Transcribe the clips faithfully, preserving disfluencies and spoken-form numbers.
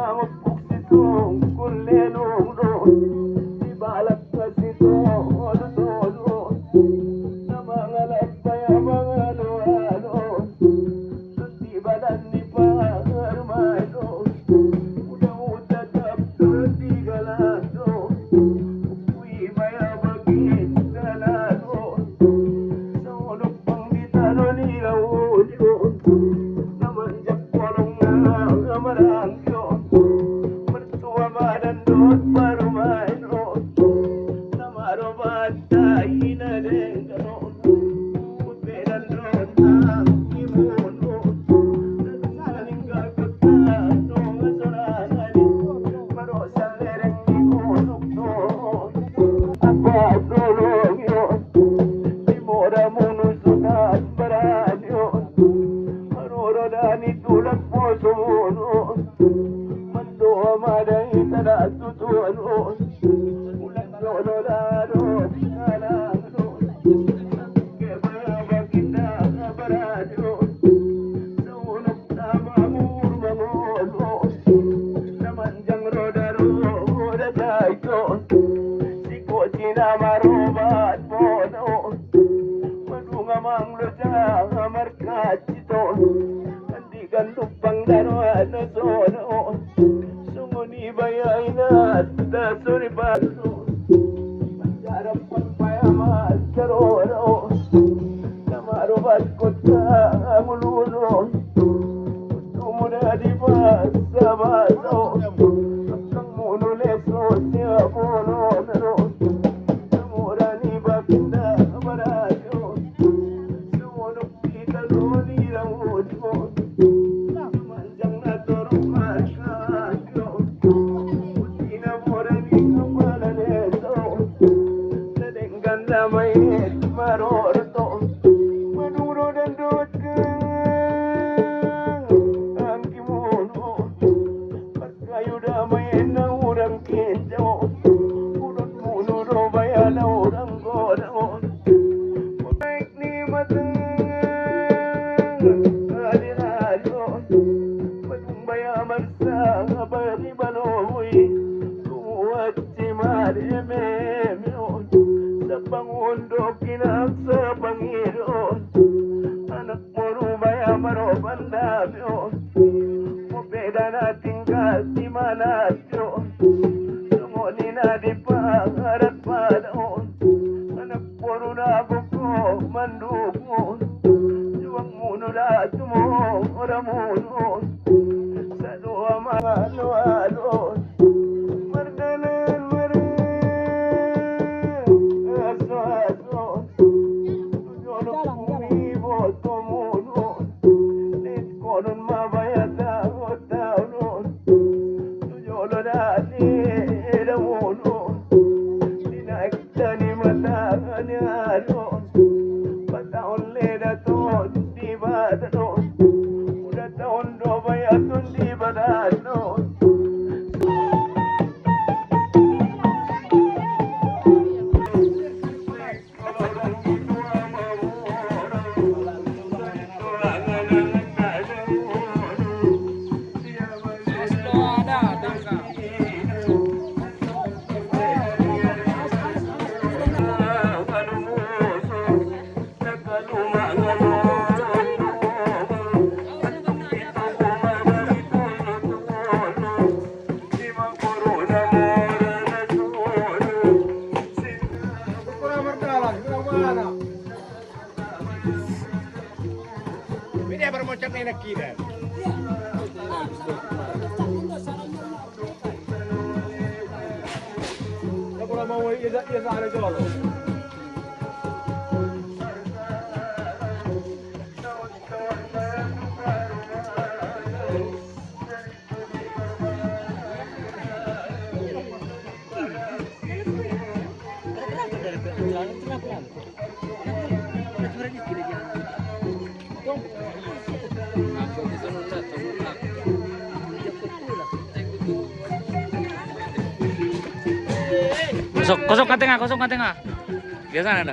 Mangupuk sisungkun lelung do, dibalak na sitolu-tolu, na mangalap baya mangalo-alo, di badan ni parmai do, udah udah dap di galado, ui baya bagin galado, songon pang di tano ni laut do, na manjak polong na maranggo, mertua badan dot parmai do, na marobat tai na denggan do. Ulang jolo lado kalang do, angke baya baginda barado, dolok na mamur mangolo, na manjang roda-roda jai do, sikoci na marobat bono, madung amang loja markaci do. Di gandup panggaroan na sono, songon i baya ina da sori baru. Manjarap pangpayaman sarono, na marobat kota Mulolo. Tumu na di basa baso, angkang munu leso sia bono nano. Samura ni baginda barajo, songon Manjang na torop markajo, utina boran i kepala desa, na denggan damai marorto, madung rodan dotkang anggi munu. Kayu damai na urang kinjo, udut munu do baya na urang godang. Baik ni matang, adi-adi on. Badung baya marsa, bari balobui. Tuat si mari meme on. Sapangun do kinak sapangido on. Anak boru baya maroban dame on. Mopeda na tinggal di mana jo. Songon i na di pangarat pada on. Anak boru na boko mandukun. Juang munu da tumora munu. Sadua mangalo-alo. Mardalan mare. Aso-aso. Jolo bumi boto munu. Dit konon ma baya tahu-tahu. Jolo dati da munu. Dinaik tani mata ni anu. Patahon leda ton di badan on. Udah tahun do baya ton di badan on. Beda bermacam enak kita. Kalau mau ia ia sana jolo. Kosong, kosong ka tengah, kosong ka tengah. Biasa ada.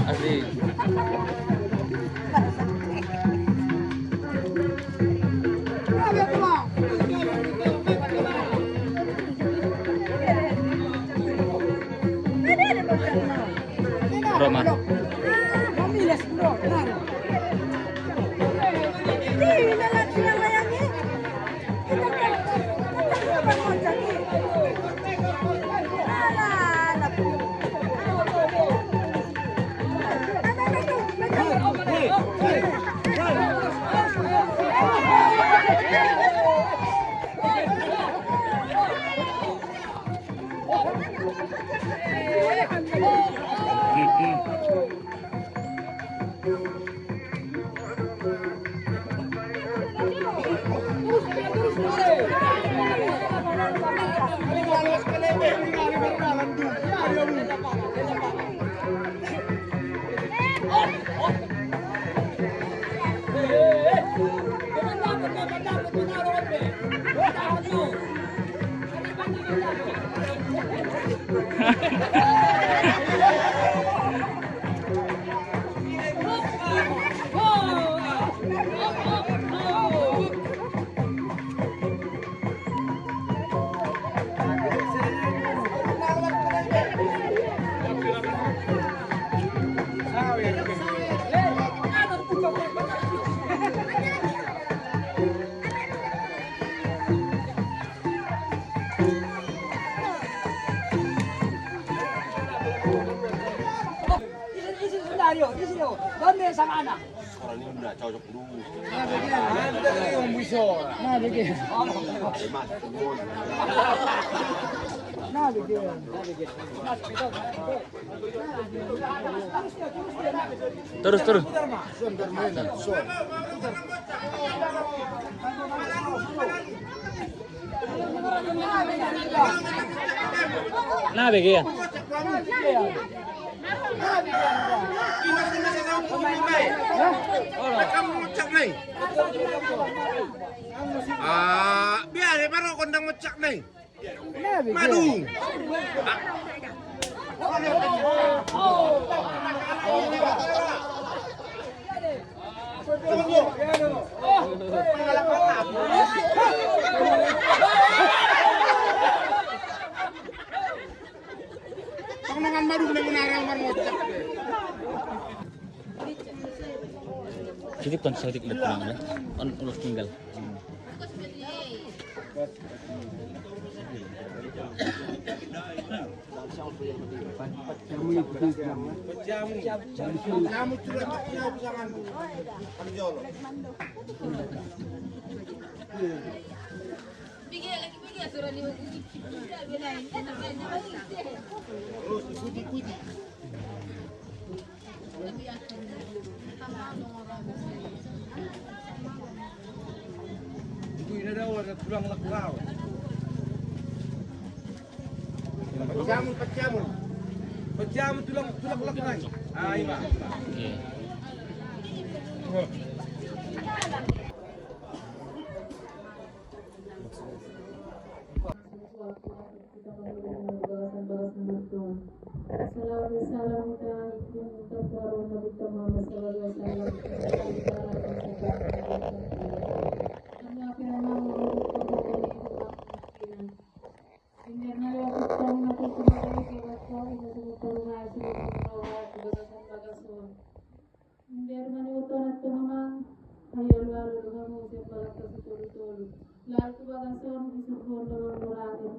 Asik. Roma. Isi, isi, sudah, yo, isi, yo. Donde sang anak? Orang ini udah cocok dulu. Nah, begini. Nah, begini. Nah, begini. Terus, terus. Nah, begini. Ah, biar ya, baru kondang mecak nih. Madu. Pangan madu na guna orang marmocak. Jadi kan sadik datang ya. On ulas tinggal. Ibu ini ada warna tulang lekau. Pecah mulu, pecah mulu. Pecah mulu tulang, tulang lekau. Ah, ima. Oke. Salawat dan salam kita terbaru Nabi Muhammad sallallahu alaihi wasallam. Karena firman Allah subhanahu wa ta'ala, inna lillahi wa inna ilaihi raji'un. Inna lillahi wa inna ilaihi raji'un. Biar mani oto na tu hamang, hai alu-alu do hamu sian balak tu situlu-tulu. Lalu tu bagason, isurgon do mangurangin.